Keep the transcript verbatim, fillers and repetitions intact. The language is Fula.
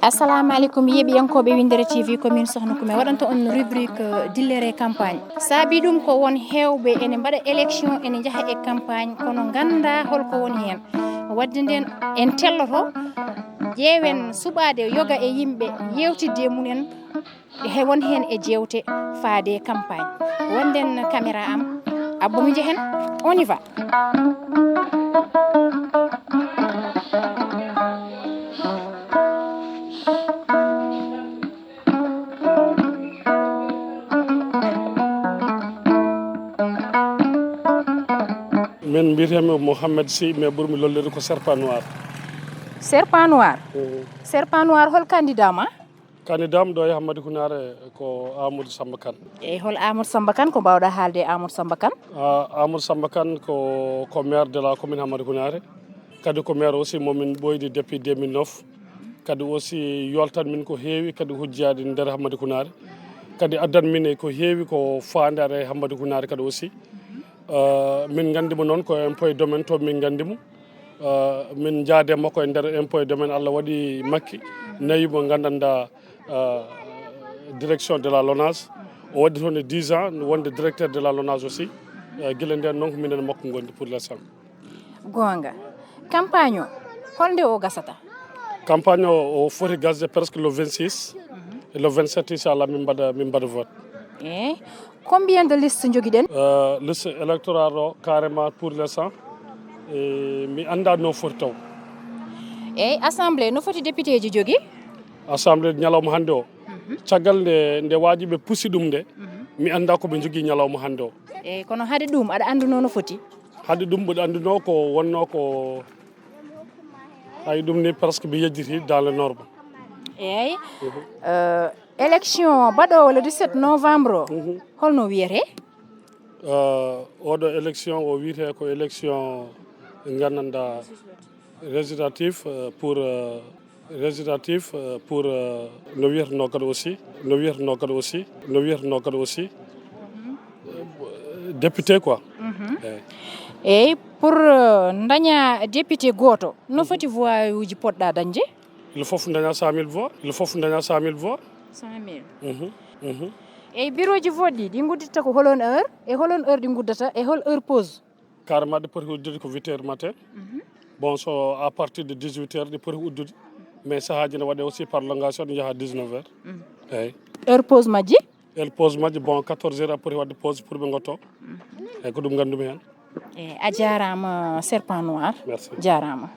Assalamu aleykum, yeeɓiyankooɓe Winndere T V, ko min Sohna Kume waɗanta on rubrique, euh, dillere campagne. Saabi ɗum ko won heewɓe ene mbaɗa élection, ene njaha e campagne, kono ngannda holko woni heen. Wadde nden en telloto, ƴeewen suɓaade yoga e yimɓe, yewtidde e mumen, he won heen e jeewte faade campagne. Wonde caméra am, abbo mi njehen, on y va. Min mbiyetee-mi Mohamed Sy, mais ɓurmi lolleede ko Serpent Noir. Serpent Noir? Mhm. Serpent Noir, hol candidat ma? Candidat am ɗo e Hammadi Hunaare ko Amadou Samba Kane. Eyi, hol Amadou Samba Kane? Ko mbaawɗa haalde e Amadou Samba Kane? Ah, Amadou Samba Kane ko, ko maire de la commune Hammadi Hunaare. Kadi ko maire aussi mo min ɓooydi depuis deux mille neuf. Kadi aussi yoltan min ko heewi, kadi hujjaaɗi nder Hammadi Hunaare. Kadi addan min e ko heewi ko faandaare e Hammadi Hunaare kadi aussi. Euh, min nganndi mo noon ko impôt et domaine to min nganndi mo. Euh, min njaade makko e nder impôt et domaine, Allah waɗi makki nayi mo nganndanɗaa, euh, direction de la LONASE. O waɗi toon e dix ans wonde directeur de la LONASE aussi. Euh, gila ndeen noon ko minen e makko ngondi pour l'instant. Goonga. Campagne o, holnde o gasata? Campagne o, o foti gasde presque le vingt-six. Mhm. Et le vingt-sept, inchallah, min mbaɗa, min mbaɗa vote. Eyi. Combien de liste njogiɗen? Euh, liste électorale o, carrément, pour l'instant, e, mi annda no foti taw. Eyi, assemblée, no foti député ji jogii? Assemblée ñalawma hannde o. Mhm. Caggal nde, nde waajiɓe pusi ɗum nde, mhm, mi annda ko ɓe njogii ñalawma hannde o. Eyi, kono hade ɗum, aɗa annduno no foti? Hade ɗum, mboɗo annduno ko wonno ko, hay ɗum ni presque mi yejjiti dans le norme. Eyi. Mhm. Euh, élection baɗoowo le dix-sept novembre o, mhm, holno wiyetee? Euh, oɗo élection o wiyetee ko élection nganndanɗaa législatif, euh, pour, euh, législatif, euh, pour, euh, no wiyeteno kadi aussi, no wiyeteno kadi aussi, no wiyeteno kadi aussi, euh, député quoi. Mhm. Eyi. Eyi, pour, euh, daña député gooto, no, mhm, foti voix uji poɗɗa dañde? Il faut daña cent mille voix. Il faut daña cent mille voix. Cent mille. Mhm, mhm. Eyi, bureau ji vote ɗi, ɗi ngudditta ko holon heure? E holon heure ɗi nguddata? E hol heure pause? Carrément, ɗi poti uddude ko huit heures matin. Mhm. Bon, so à partir de dix-huit heures, ɗi poti uddude. Mais sahaaji ne waɗe aussi prolongation, ɗi njaha dix-neuf heures. Mhm. Eyi. Heure pause majji? Heure pause majji, bon, quatorze heures, a poti waɗde pause pour ɓe ngotto. Mhm. Eyi, ko ɗum nganndumi heen. Eyi, a jaaraama, Serpent Noir. Merci. Jaaraama.